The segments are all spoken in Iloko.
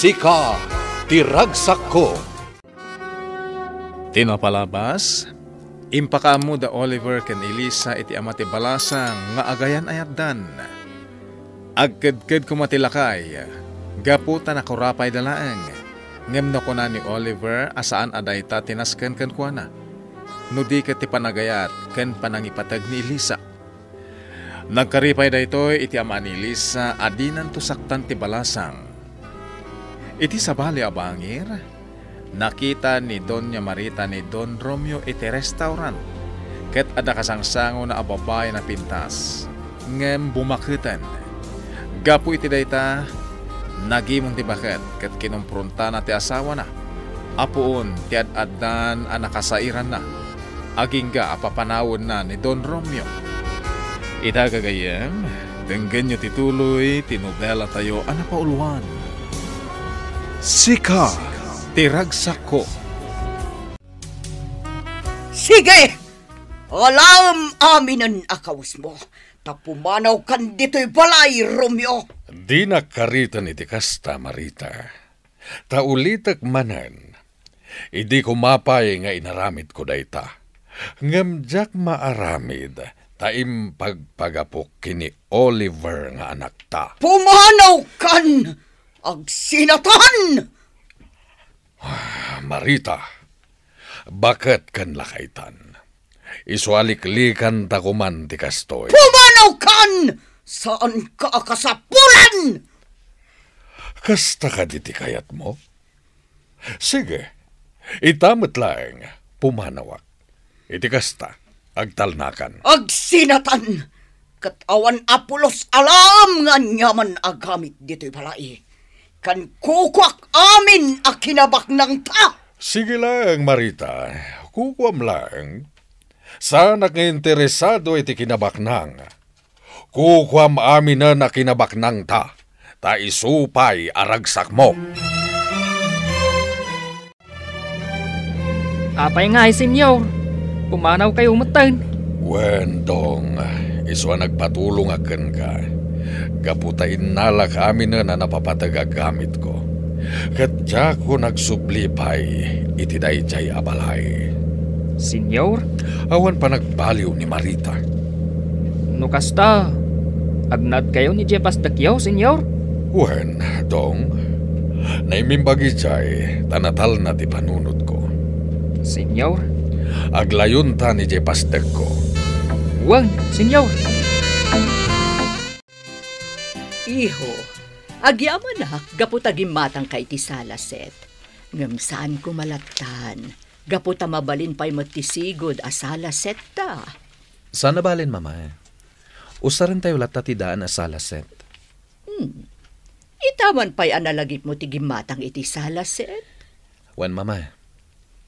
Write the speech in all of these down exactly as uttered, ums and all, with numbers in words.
Sika ti ragsakko. Ti napalabas, impakaammo da Oliver ken Elisa iti ama ti balasang nga agayan-ayatdan. Agkedked koma ti lakay, gapu ta nakurapayda laeng. Ngem no kuna ni Oliver a saan a dayta ti nasken kenkuana, no di ket ti panagayat ken panangipateg ni Elisa. Nagkari pay daytoy iti ama ni Elisa a dinanto saktan ti balasang. Iti sabali a bangir, nakita ni Doña Marita ni Don Romeo iti restaurant, ket adda kasangsangona a babai a napintas, ngem bumaketen. Gapu iti dayta, nagimon ti baket ket kinumpruntana ti asawana a puon ti ad-addan a nakasairanna, agingga a papanawenna ni Don Romeo. Ita, gagayyem, denggenyo ti tuloy ti nobelatayo a napauluan, Sika ti Ragsakko. Sige! Alaem aminen a kawesmo, ta pumanawkan ditoy balay, Romeo. Dinak kariten iti kasta, Marita. Ta ulitek manen, idi koma pay nga inaramidko dayta. Ngem diak maaramid ta impagpagapok ken ni Oliver nga anakta. Pumanawkan! Agsinatan! Marita, baket ken lakaytan. Isu a liklikanta koman ti kastoy. Pumanawkan! Saanka a kasapulan! Kasta kadi ti kayatmo? Sige, ita met laeng, pumanawak. Iti kasta, agtalnakan. Agsinatan! Ket awan a pulos alaem nga aniaman a gamit ditoy balay. Ken kukuak amin a kinabaknangta. Sige laeng, Marita. Kukuam laeng. Saanak nga interesado iti kinabaknang. Kukuam aminen a kinabaknangta, ta isu pay a ragsakmo. Apay ngay, Señor? Pumanawkayo metten. Wen, Dong, isu a nagpatulongak kenka, gapu ta innalak aminen a napapateg a gamitko, ket diakon agsubli pay iti daydiay a balay. Señor? Awan panagbaliw ni Marita. No kasta, agnaedkayon idiay pastekyo, Señor? Wen, Dong. Naimimbag idiay ta natalna ti panunotko. Señor? Aglayontan idiay pastekko. Wen, Señor. Iho, agyamanak gapu ta gimmatangka iti salaset. Ngem saanko malattan, gapu ta mabalin pay met ti sigud a salasetta. Saan a balin, Mama. Usarentayo latta ti daan a salaset. Hmm. Ita man pay a nalagipmo ti gimmatang iti salaset? Wen, Mama.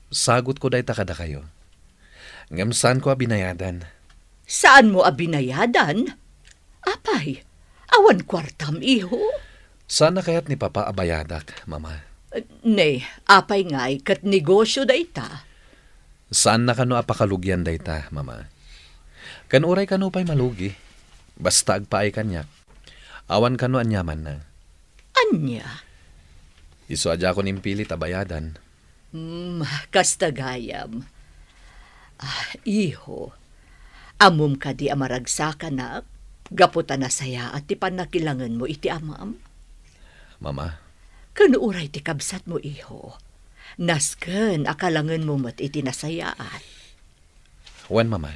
Sagutko dayta kadakayo. Ngem saanko a binayadan. Saanmo a binayadan? Apay, awan kuartam, iho? Saan a kayat ni Papa a bayadak, Mama. Ne, apay ngay ket negosyo dayta? Saanna kano a pakalugian dayta, Mama. Ken uray kano pay malugi, basta agpaay kaniak, awan kano aniamanna. Ania? Isu a diakon impilit a bayadan. Hmm, kasta gayam. Ah, iho, ammom kadi a maragsakanak gapu ta nasayaat ti pannakilangenmo iti amam? Mama. Ken uray ti kabsatmo, iho, nasken a kalangenmo met iti nasayaat. Wen, Mama.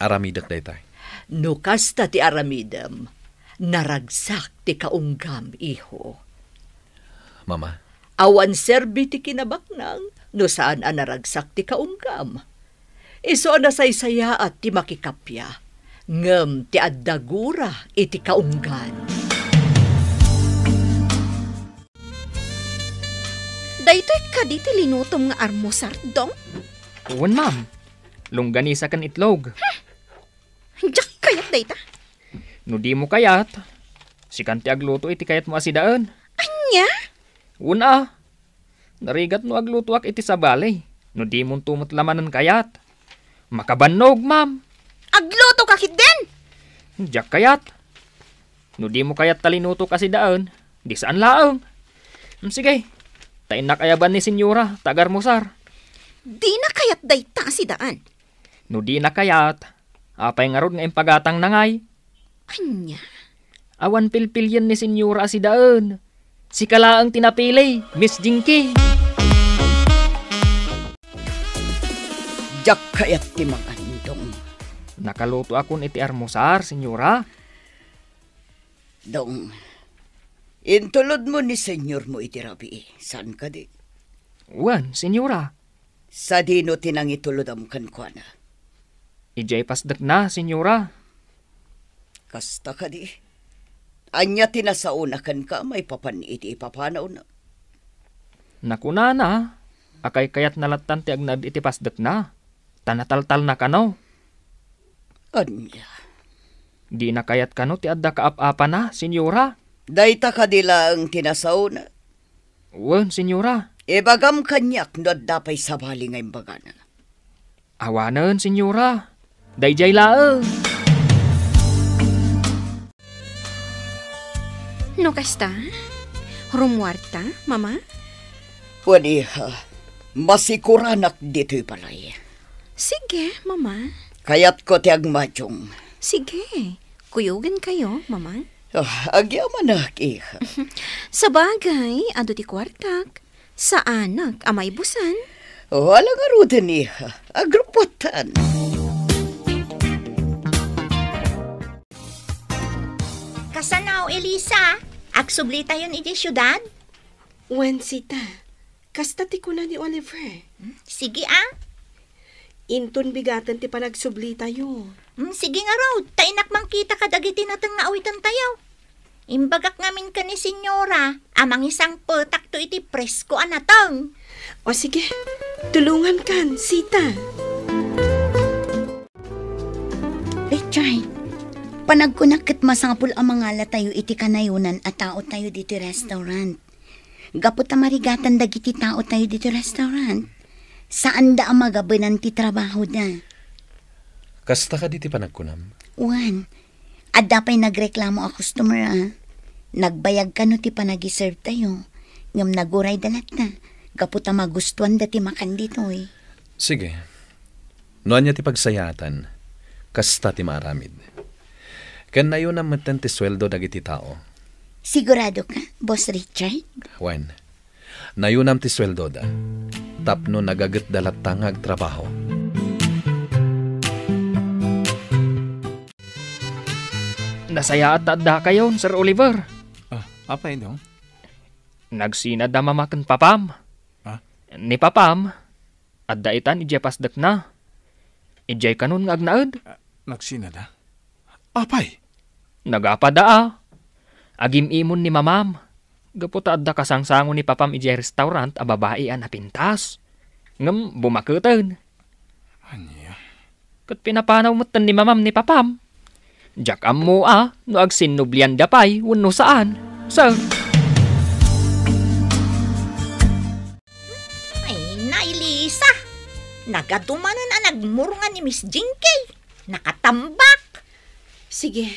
Aramidek dayta. No kasta ti aramidem, naragsak ti kaunggam, iho. Mama. Awan serbi ti kinabaknang no saan a naragsak ti kaunggam. Isu a nasaysayaat ti makikappia, ngem ti adda gura iti kaunggan. Daytoy kadi ti linutom nga almusar, Dong? Wen, ma'am. Longganisa ken itlog. Diak kayat dayta. No dimo kayat, sikan ti agluto iti kayatmo a sidaen. Ania? Wen a. Narigat no aglutoak iti sabali, no dimonto met la manen kayat. Makabannog, ma'am. Aglutoka ketdin? Diak kayat. No dimo kayat ta linutok a sidaen, di saan laeng. Mm, sige. Ta innak ayaban ni Senyora, ta agarmusar. Dina kayat dayta a sidaan. No dina kayat, apay ngarud nga impagatangna ngay? Ania? Awan pilpilien ni Senyora a sidaen. Sika laeng ti napili, Miss Jinky. Diak kayat ti mangan, Dong. Nakalutoakon iti armusar, Senyora. Dong, intulodmo ni Senyormo iti rabii, saan kadi? Wen, Senyora. Sadino ti nangitulodam kenkuana? Idiay pasdekna, Senyora. Kasta kadi? Ania ti nasaona kenka maipapan iti ipapanawna? Nakunana a kaykayatna lattan ti agnaed iti pasdekna, ta nataltalna kano. Ania? Dina kayat kano ti adda kaap-apana, Senyora? Dayta kadi laeng ti nasaona? Wen, Senyora. Ibagam kaniak no adda pay sabali nga imbagana. Awanen, Senyora. Daydiay laeng. No kasta, rummuarta, Mama? Wen, iha. Masikuranak ditoy balay. Sige, Mama. Kayatko ti agmadiong. Sige. Kuyogenkayo, Mama. Ah, agyamanak, iha. Sabagay, adu ti kuartak. Saanak a maibusan. Oh, ala ngaruden, iha. Agruppuatan. Kasano, Elisa? Agsublitayon idiay siudad? Wen, sita. Kasta ti kuna ni Oliver. Hmm, sige, ah. Inton bigaten ti panagsublitayo. Hmm, sige ngarud, ta innak mangkita kadagiti nateng nga awitentayo. Imbagak ngamin ken ni Senyora a mangisangpetakto iti presko a nateng. O sige, tulongankan, sita. Richard, panagkunak ket masapul a mangalatayo iti kanayonan a taotayo ditoy restaurant. Gapu ta marigatan dagiti taotayo ditoy restaurant, saanda a magabenan ti trabahoda. Kasta kadi ti panagkunam? Wen, adda pay nagreklamo a customer a nagbayag kano ti panagiservetayo, ngem nagurayda latta gapu ta magustuanda ti makan ditoy. Sige. No ania ti pagsayaatan, kasta ti maaramid. Ken nayonam metten ti sueldo dagiti tao. Sigurado ka, Boss Richard? Wen, nayonam ti sueldoda, tapno nagagetda latta nga agtrabaho. Nasayaat ta addakayon, Sir Oliver. Ah, apay, Dong? Nagsinada Mama ken Papam. Ah? Ni Papam, adda itan idiay pasdekna. Idiay kanon nga agnaed. Ah, nagsinada? Apay? Nagapada a. Agim-imon ni Mamam. Gapu ta adda kasangsango ni Papam idiay restaurant a babai a napintas. Ngem bumaketen. Ania? Ket pinapanaw metten ni Mamam ni Papam. Diak ammo a no agsinnublianda pay wenno saan, sir. Ay, Nay Lisa! Nagadu manen a nagmurnga ni Miss Jinky. Nakatambak! Sige,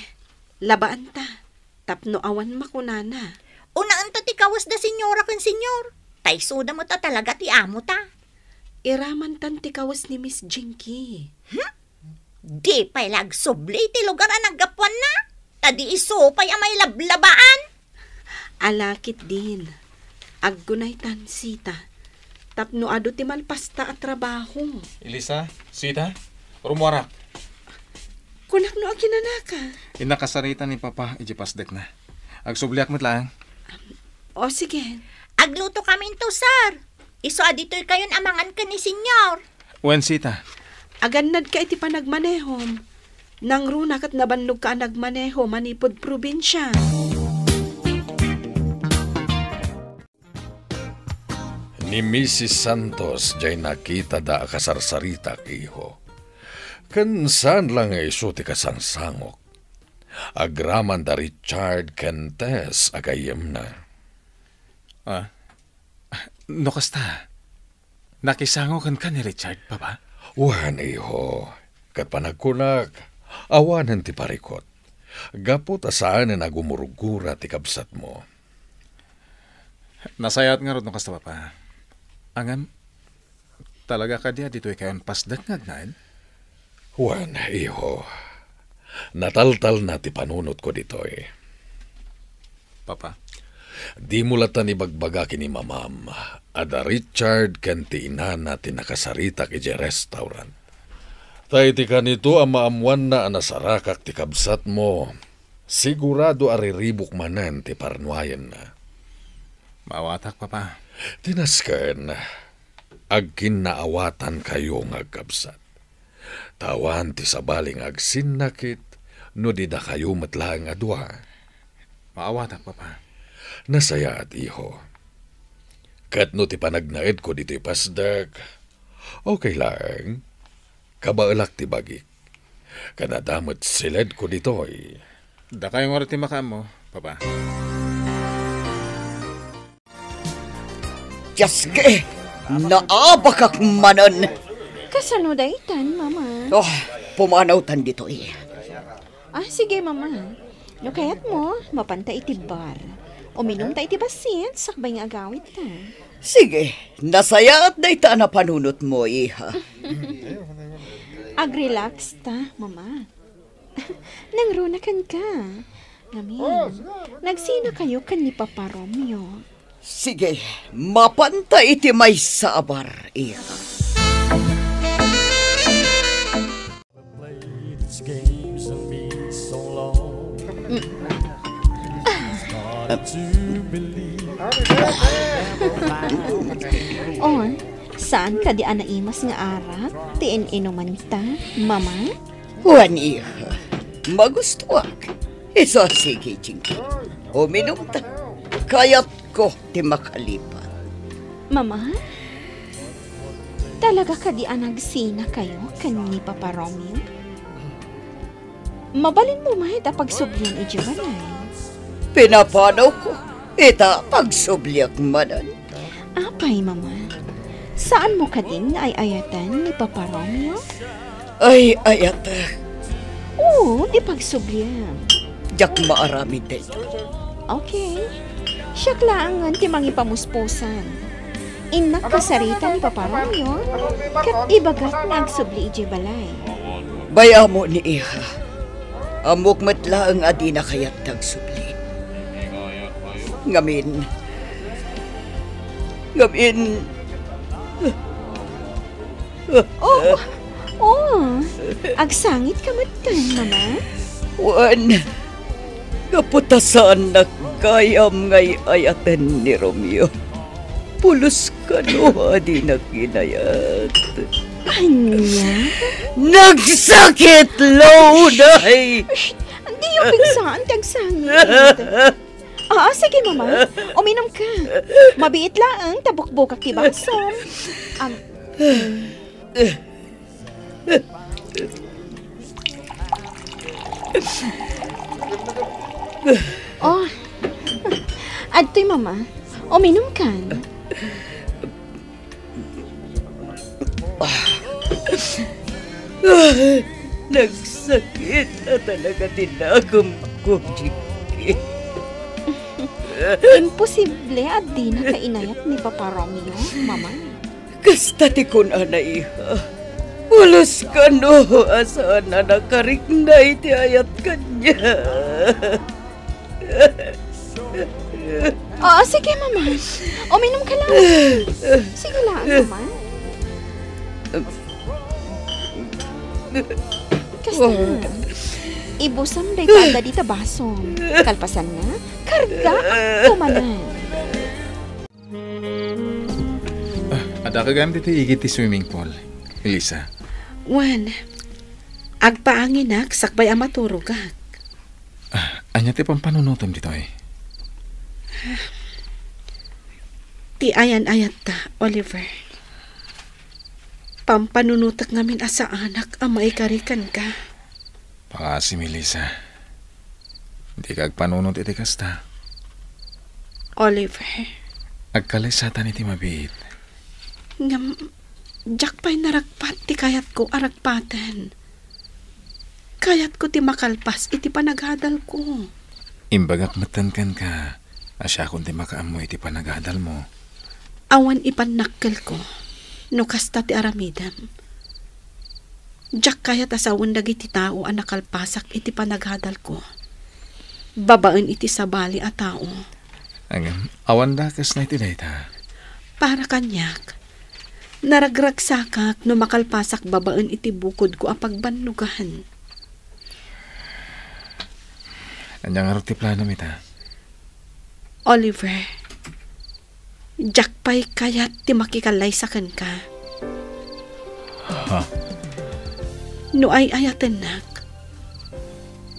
labaanta. Tapno awan makunana. Unaenta ti kawes da senyora ken senyor. Ta isuda met a talaga ti amota. Iramantan ti kawes ni Miss Jinky. Hmm? Di pay la agsubli ti lugar a naggapuanna. Ta di isu pay a mailablabaan. Ala ketdin. Aggunaytan, sita. Tapno adu ti malpasta a trabaho. Elisa, sita, rummuarak. Kunak no aginanaka. Innak a sarita ni Papa idiay pasdekna. Agsubliak met laeng. O, sige. Aglutokaminto, sir. Isu a ditoykayon a mangan ken ni Senyor. Wen, sita. Agannadka iti panagmanehom. Nangruna ket nabannogka a nagmaneho manipud probinsia. Ni Misis Santos diay nakitada a kasarsaritak, iho. Ken saan la nga isu ti kasangsangok. Agraman da Richard ken Tess a gayyemna. Ah, no kasta, nakisango kenka ni Richard, Papa? Wen, iho. Ket panagkunak, awanen ti parikut. Gapu ta saanen a gumurgura ti kabsatmo. Nasayaat ngarud no kasta, Papa. Ngem, talaga kadi a ditoy kayon pasdek nga agnaed? Wen, iho. Nataltalna ti panunotko ditoy. Papa. Dimo latta ibagbaga ken ni mamam a da Richard ken ti inana ti nakasaritak idiay restaurant. Ta iti kanito a maammoanna a nasarakak ti kabsatmo, sigurado a riribuk manen ti parnuayenna. Maawatak, Papa. Ti nasken, agkinnaawatankayo nga agkabsat. Ta awan ti sabali nga agsinnakit no di dakayo met laeng a dua. Maawatak, Papa. Nasayaat, iho. Ket no ti panagnaedko ditoy pasdek, okay laeng. Kabaelak ti bagik. Ken adda met siledko ditoy. Dakayo ngarud ti makaammo, Papa. Dios ke, naabakak manen. Kasano daytan, Mama? Oh, pumanawtan ditoy. Ah, sige, Mama. No kayatmo, mapanta iti bar. Uminumta iti bassit, sakbay nga agawidta. Sige, nasayaat dayta a napanunotmo, iha. Agrelax ta, Mama. Nangruna kenka. Ngamin, nagsinakayo ken ni Papa Romeo. Sige, mapanta iti maysa a bar, iha. On, saan kadi a naimas nga arak ti in-inumanta, Mama? Wen, iha. Magustuak. Isu a sige, Jinky. Uminumta. Kayatko ti makalipat. Mama? Talaga kadi a nagsinakayo ken ni Papa Romeo? Mabalinmo met a pagsublian idiay balay? Pinapanawko, ita pagsubliak manen. Apay, Mama? Saanmo kadin nga ay-ayaten ni Papa Romeo? Ay-ayatek? Oo, di pagsubliam. Diak maaramid dayta. Okay. Siak laengen ti mangipamuspusan. Innak kasarita ni Papa Romeo, ket ibagak nga agsubli idiay balay. Bay-am ni iha. Ammok met laeng a dina kayat ti agsubli. Ngamin, ngamin, Oh, oh. Agsangitka metten, Mama? Wen, gapu ta saannak gayam nga ay-ayaten ni Romeo. Pulos kano a dinak inayat. Ania? Nagsakit, Lodi! Shh! Diyo pigsaan ti agsangit. Ah, sige, Mama. Uminumka. Mabiit laeng ta bukbukak ti basom. Am, oh. Adtoy, Mama. Uminumkan. Ah, nagsakit a talaga ti dagumko, Jinky. Imposible a dinaka inayat ni Papa Romeo, Mama. Kasta ti kunana, iha. Pulos kano a saan a nakarikna iti ayat kaniak. Oo, sige, Mama. Uminumka lang. Sige lang, Mama. Kasta. Ibusam dayta adda dita basom. Kalpasanna, kargaakto manen. Ah, adda ka gayam ditoy igid ti swimming pool, Elisa? Wen, agpaanginak sakbay a maturogak. Ah, ania ti pampanunotem ditoy? Ti ayan-ayatta, Oliver. Pampanunotek ngamin a saanak a maikari kenka. Pangaasim, Elisa. Dika agpanunot iti kasta. Oliver. Agkalaysatan iti mabiit. Ngem, diak pay naragpat ti kayatko a ragpaten. Kayatko ti makalpas iti panagadalko. Imbagak metten kenka, Siakon ti makaammo iti panagadalmo. Awan ipannakkelko no kasta ti aramidem. Diak kayat a sawen dagiti tao a nakalpasak iti panagadalko babaen iti sabali a tao. Ngem, awan dakesna iti dayta. Para kaniak, naragragsakak no makalpasak babaen iti bukodko a pagbannogan. Ania ngarud ti planom ita? Oliver, diak pay kayat ti makikallaysa kenka. Ha? No ay-ayatennak,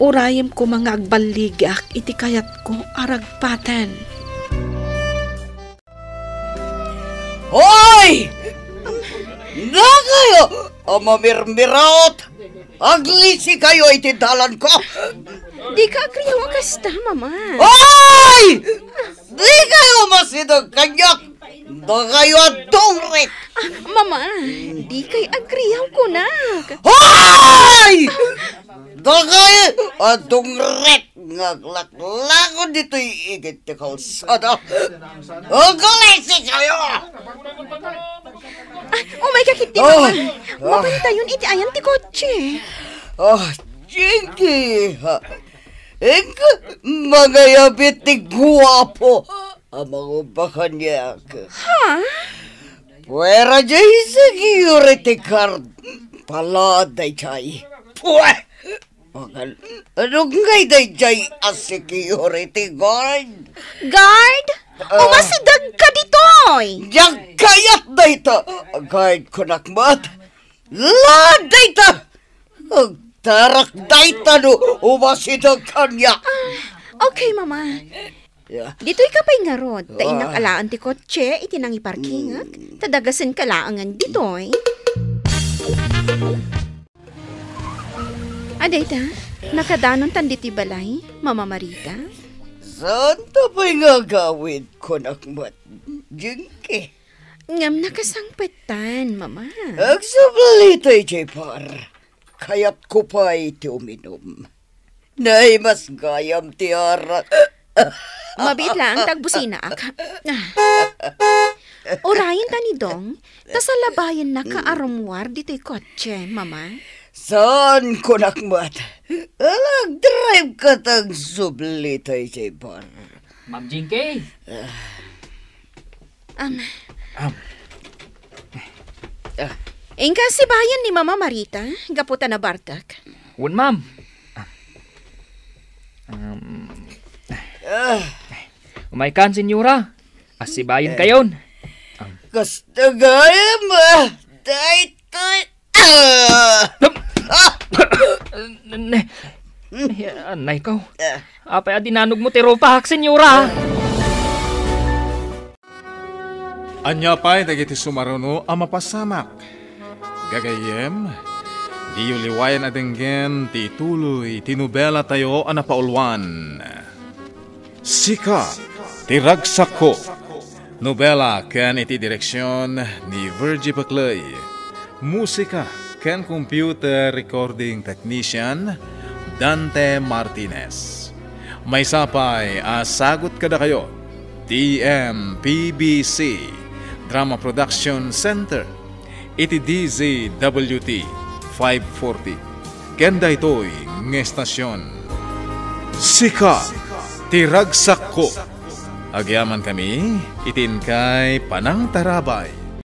urayem koma nga agballigiak iti kayatko a ragpaten. Hoy! Dakayo a mamirmiraot! Aglisi kayo iti dalanko! Dika agriaw a kasta, Mama. Hoy! Dikayo masideg kaniak! Dakayo a dungrit! Ah, Mama, dikay agriaw, kunak. Hoy! Dakayo a dungrit! Nga aglaklako ditoy igid ti kalsada. Aglisi kayo! Ah, umayka ketdi, Mama. Ah. Mapantayon iti ayan ti kotse. Ah, Jinky, ha? Inka mangayabit ti guapo a mangubba kaniak. Ha? Puera jay security guard. Pala dayjay. Pueh! Agan, adu ngay dayjay a security guard? Guard? Ah. Umasidegka ditoy! Diak kayat dayta! Guard, kunak met! La dayta! Agtarak dayta no umasideg kaniak! Ah, okay, Mama. Yeah. Ditoy ka pay ngarud, ta innak alaen ti kotse iti nangiparkingek, ta dagasen ka laengen ditoy. Adayta, nakadanontan ditoy balay, Mama Marita? Saanta pay nga agawid, kunak met, Jinky. Ngem nakasangpetan, Mama. Agsubli tay, Jepar. Kayatko pay ti uminum. Nay, mas gayam ti arak. Mabiit laeng ta agbusinaak. Urayen ta ni Dong, ta salabayennak a rummuar ditoy kotse, Mama. Saan, kunak met. Ala, agdrive ka ta agsubli tay, Jepar. Ma'am Jinky. Am. Am. Ah. Inka sibayen ni Mama Marita, gapu ta nabartek. Wen, ma'am. Am. Ah. Umaykan, senyora. Assibayen kayon. Am. Kasta gayam, ah. Daytoy. Ah! Ah! Ne-, ne-, anay ko. Ah. Apay a dinanogmo ti rupak, senyora? Ania pay dagiti sumaruno a mapasamak? Gagayyem, diyo liwayan a denggen ti ituloy ti nobelatayo a napauluan. Sika ti Ragsakko. Nobela ken iti direksion ni Virgie Paclay. Musika ken computer recording technician, Dante Martinez. Maysa pay a sagut kadakayo, D M P B C, Drama Production Center, iti D Z W T five forty. Ken daytoy nga estasion, Sika ti Ragsakko. Agyamankami iti inkay panangtarabay.